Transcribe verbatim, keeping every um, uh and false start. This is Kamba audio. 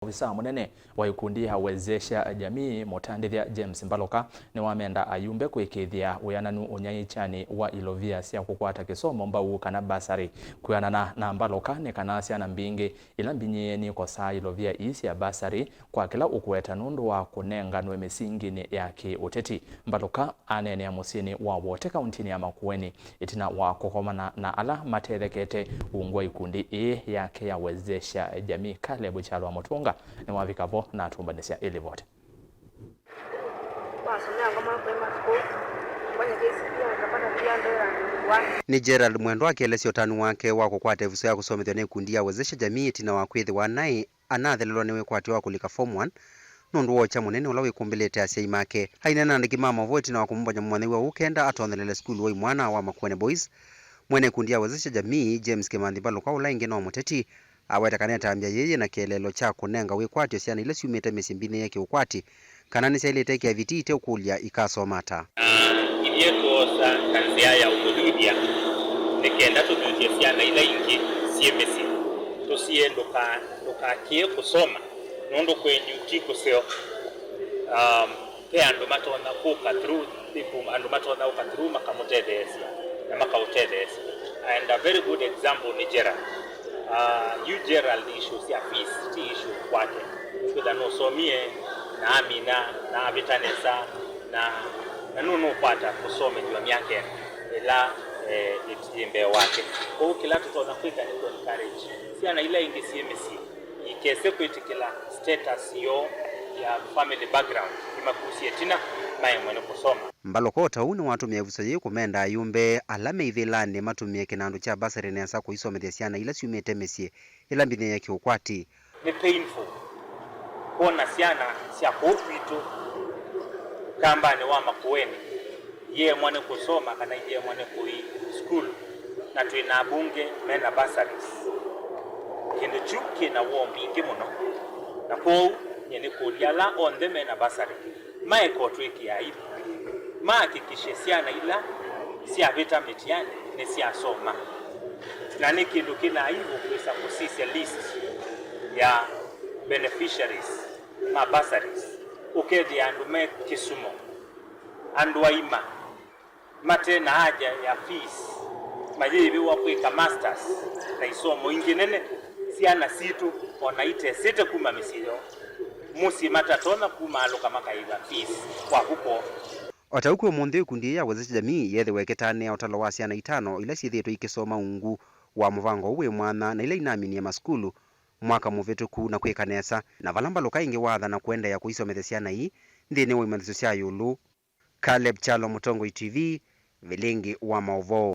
Ovisaa mũnene wa ikundi ya Wezesha Jamii, mũtandĩthya James Mbalũka, nĩwamenda ayumbe kwĩkĩĩthya wĩananu ũnyaĩĩkyanĩ wa ilovia sya kũkwata kĩsomo mbau kana bursary. Kwĩanana na Mbalũka, nĩ kana syana mbingĩ ila mbinyĩĩe nikosaa ilovia ii sya bursary kwa kĩla ũkũweta nũndũ wa kũnenganwe mĩsinginĩ ya kĩ-ũteti. Mbalũka aneenea mũsyĩnĩ wa Wote kauntinĩ ya Makueni ĩtina wa kũkomana na ala matethekete ungu wa ikundi ĩĩ yake ya Wezesha Jamii. Caleb Kyalwa Mũtũnga nĩwavika vo na atũmbanĩsya ĩlivoti. Wasomea Ngoma Primary School, kwenye K C P nikapata three hundred and one. Nĩ Gerald Mwendwa akĩelesya ũtanu wake wa kũkwata ĩvuso ya kũsomethw'a nĩ ikundi ya Wezesha Jamii ĩtina wa kwĩthĩwa naĩ anathelelwa nĩ wĩkwatyo wa kũlika Form one nũndũ wa ũkya mũnene ũla wĩkũmbĩlĩte asyai make. Aineena na andĩki ma maũvoo ĩtina wa kũmũmbany'a mũmanyĩw'a ũũ kenda atonyelele sukulu wa imwana wa Makueni Boys, mwene ikundi ya Wezesha Jamii, James Kĩmanthi Mbalũka, ũla ĩngĩ no mũteti, aweta kana ĩtambya yĩĩ yĩ na kĩeleelo kya kũnenga wĩkwatyo syana ila syumĩte mĩsyĩ mbinyĩĩe kĩũkwati, kana nĩsyaĩlĩte ĩkĩa vitii iteũkũlya ikasoma ata. Na ithyĩ twoosa ta nzĩa ya ũmũthuthya nĩ kenda tũthuthye syana ila ingĩ syĩ mĩsyĩ, tũsie ndũka-, ndũkakĩe kũsoma nũndũ kwenyu ti kũseo. Um, ve andũ matonya kũka through, andũ matonya ũka through makamũtetheesya na makaũtetheesya. And a very good example nĩ Gerald. Uh, yu Gerald issue sya fees ti issue kwake. Kwĩtha nũsomie na amina na avĩta nesa na, na nũ-, nũkwata kũsomethw'a myaka ĩla, eh, yĩ mbee wake. Kwoou kĩla tũtonya kwĩka nĩ kũ encourage syana ila ingĩ syĩ mĩsyĩ ikese kwĩtĩkĩla status yoo ya family background imakusye ĩtina maemwe nĩ kũsoma. Mbalũka o ta ũu nĩwatũmĩa ĩvuso yĩĩ kũmenda ayumbe ala me ivĩlanĩ matũmĩe kĩnandũ kya bursary nesa kũisomethya syana ila syumĩte mĩsyĩ ĩla mbinyĩĩe kĩũkwati. Nĩ painful kwona syana sya kũu kwitũ Ũkambanĩ wa Makueni iemwa nĩ kũsoma kana iemwa nĩ kũi sukulu, na twĩ na abunge me na bursaries. Kĩndũ kyu kĩ na woo mbingĩ mũno, na kwoou nyie nĩkũlya ala onthe me na bursary maeka ũtwĩkĩa aibu, mahakikishe syana ila syavĩta mĩtiani nĩsyasoma. Na nĩ kĩndũ kĩ na aibu kwĩsa kũsisya list ya beneficiaries ma bursaries, ũkethĩa andũ me kĩsumo, andũ aima, mate na haja ya fees, mayĩĩvĩwa kwĩka masters na isomo ingĩ nene, syana sitũ o na itesĩte kuma mĩsyĩ yoo, mũsyĩ matatonya kumaalũka makaĩva fees kwa vuko. O ta ũu kwĩ ũmũnthĩ, ĩkundi yĩĩ ya Wezesha Jamii yeethĩwa ĩkĩtanĩa ũtalo wa syana itano ila syĩthĩĩtwe ikĩsoma ungu wa mũvango ũũ wĩ mwanya na ila inaminie masukulu mwaka mũvĩtũku na kwĩka nesa, na vala Mbalũka ĩngĩ waathana kũendeea kũisomethya syana ii nthĩnĩ wa imanyĩsyo sya ĩũlũ. Caleb Kyalo, Mũtongoi T V, Vilingi wa Maũvoo.